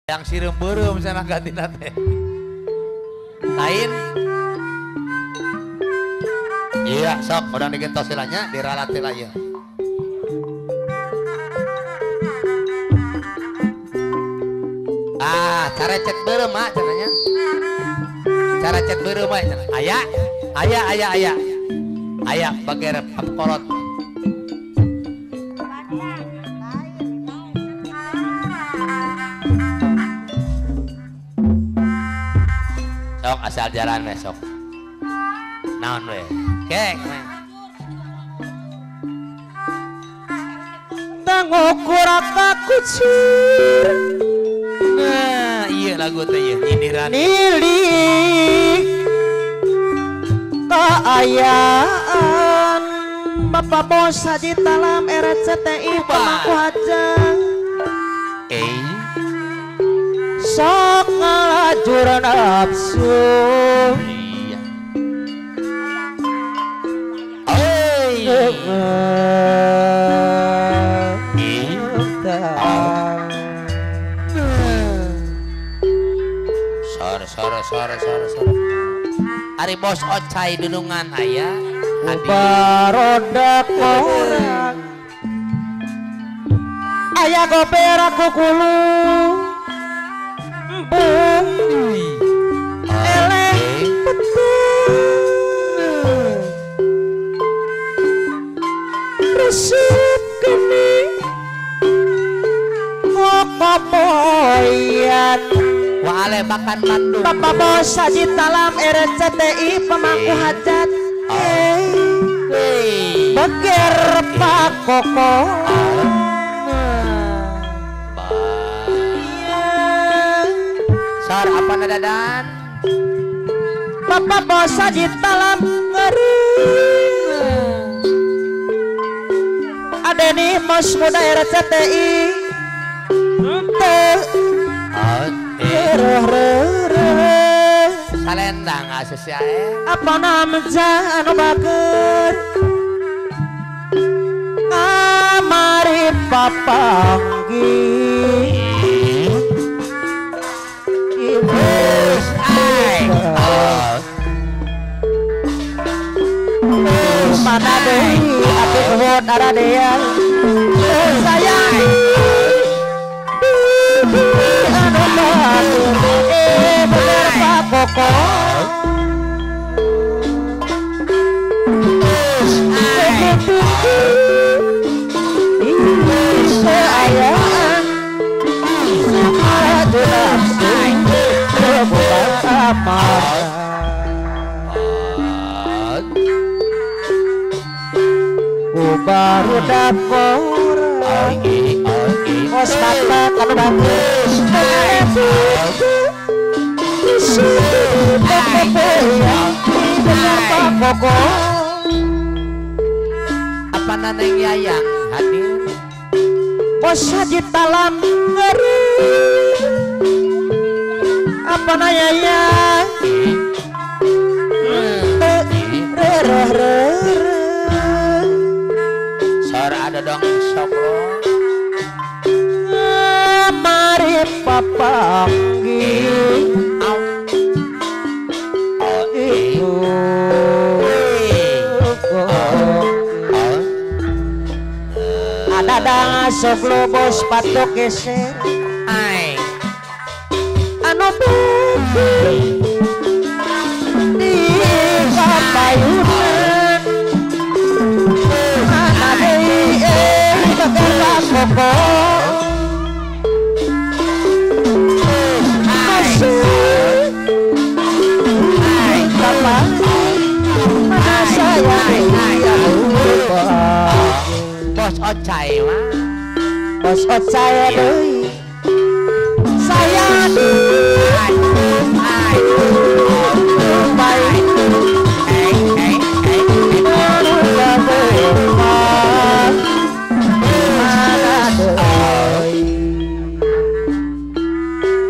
Yang sireum beureum sana gantina teh. Lain. Iya, sok urang digentos heula nya, diralat heula ieu. Ah, carecet beureum mah cenah nya. Carecet beureum mah cenah. Aya, aya, aya, aya. Aya bager kolot. Sok asal jalan we sok. Naon we? Kek. Tangukur kucir. Nah, iya lagu teh ieu nyindiran. Nilik kaayaan Bapak Bos Haji Talam RCTI pemangku hajat. Sok ngalajur nafsu. Iya. Sore sore sore sore sore. Ari bos Ocai dunungan aya. Barodak orang. Aya gober aku kulu. Embung eleh betul. Resep geni ngokopoyan. Wale makan Bandung. Bapak Bos Haji Talam RCTI pemangku hajat. Beger Pak Koko. Sor apa nadadan? Bapak Bos Haji Talam ngeri. Adeni Mos Muda RCTI. Ente. Salendang asosiae. Apa namja anu bager? Kamari papanggih. Mana deui atuh nuhun aradea. Sayang anu batur bener Pak Koko. Seayaan laju nafsu bukan amarah. Baru dapur kos mata kalau bagus Koko. Apa naneng yayang hadir Bos Haji Talam ngeri. Apa nayayang ada dong sokro. Mari papanggih ada dang soklo bos patok geser ai anu beki di papayunan. Koko masih kapan mana sayang Bos Ocai mah Bos Ocai deui sayang baik.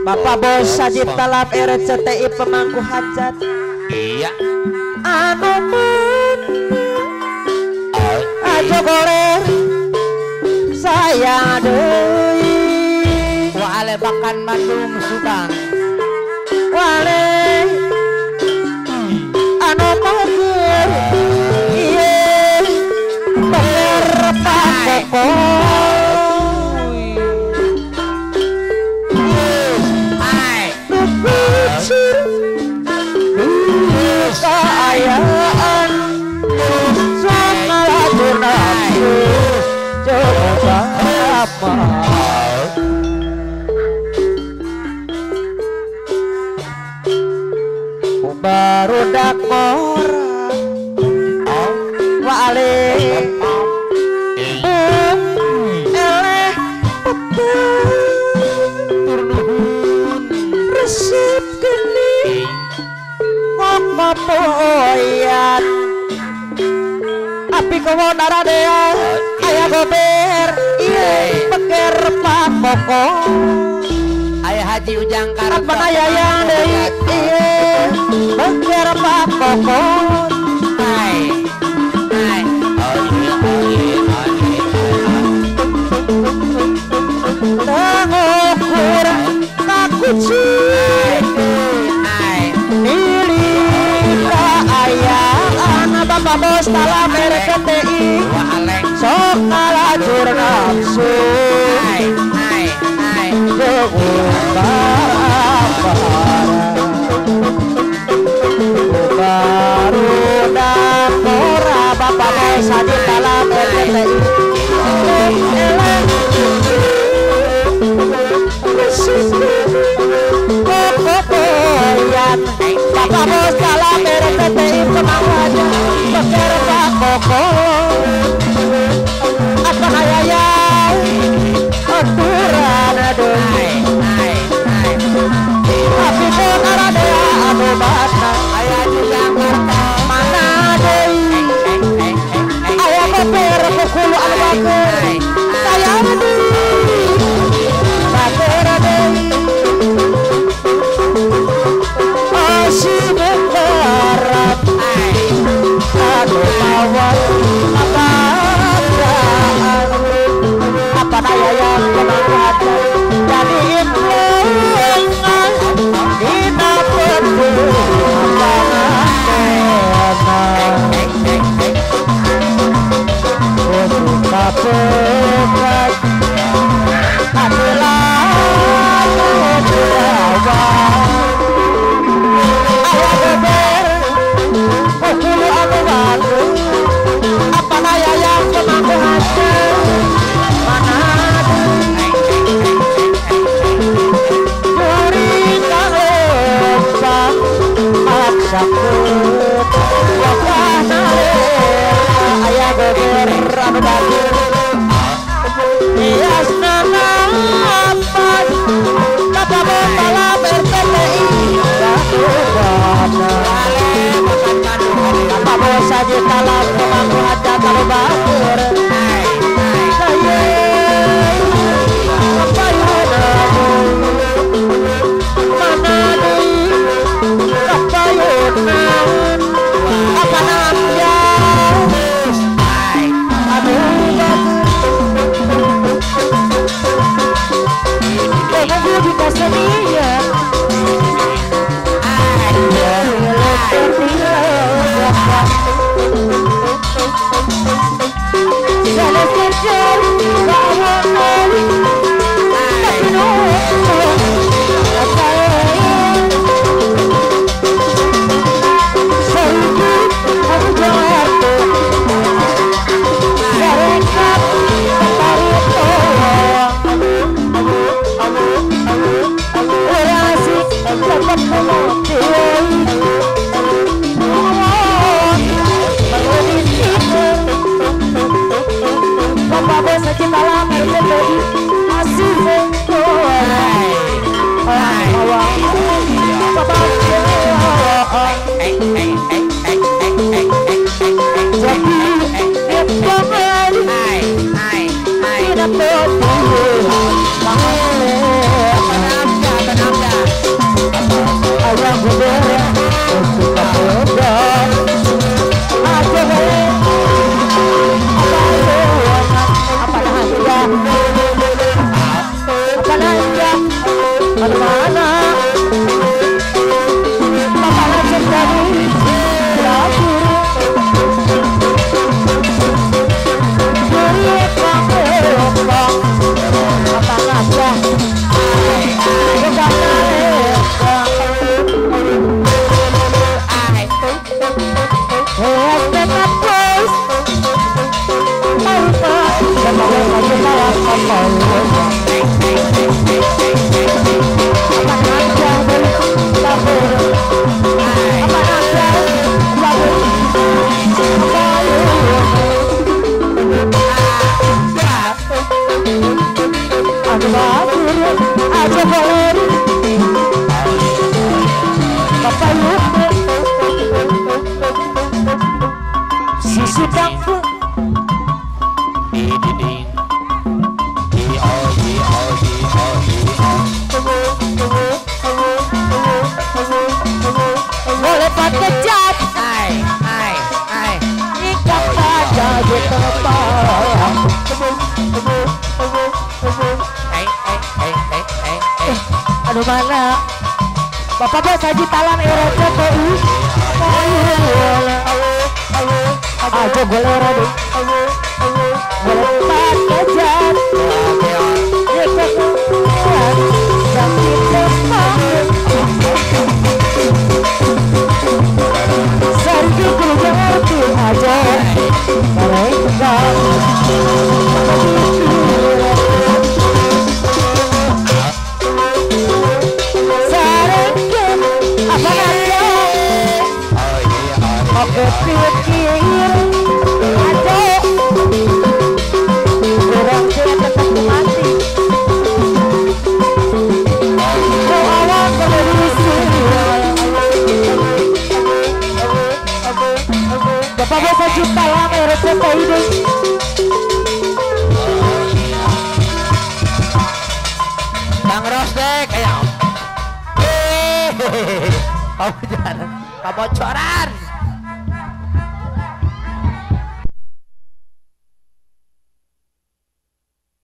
Bapak Bos Haji Talam RCTI pemangku hajat. Iya. Anu mana aja goler sayang deui. Wa ale Bakan Bandung Subang. Wale anu mager ieu bener pakoko. Kaayaan sangalajur nafsu coba apa barudak ora wale eleh petung resep geni ngopoyan api kewon aradea aya gober ieu peker pakoko aya Haji Ujang Karto apa aya deui ieu peker pakoko ai ai tangukur kakuci Bapak bos dalam RCTI sok ngalajur nafsu barudak ora Bapak bos haji dalam RCTI Bapak bos dalam RCTI pemangku beker pakoko apa hayaya aturan aduh tapi pun aradea anu batna aya Jakarta mana deui aya koper kukulu anu baker saya deui baker deui asih berharap anu mawar apa daya yang pemangku hati jadi imlengan dina perjuangan adalah ayah beber kukulu anu baru apa daya yang pemangku hati mana juri kang lempang maksakut wakana ayah beber anu baru hiasna napan bapak botalam RTTI Bapak bos haji talam pemangku hajat lalu batur mana deui kapayunan apa namanya aduh batur di kesenian apa Anu mana? Bapak bos haji talang RCTI. Ajo golera deh. Golepat kejar. Kang Rosdek kayak kabocoran.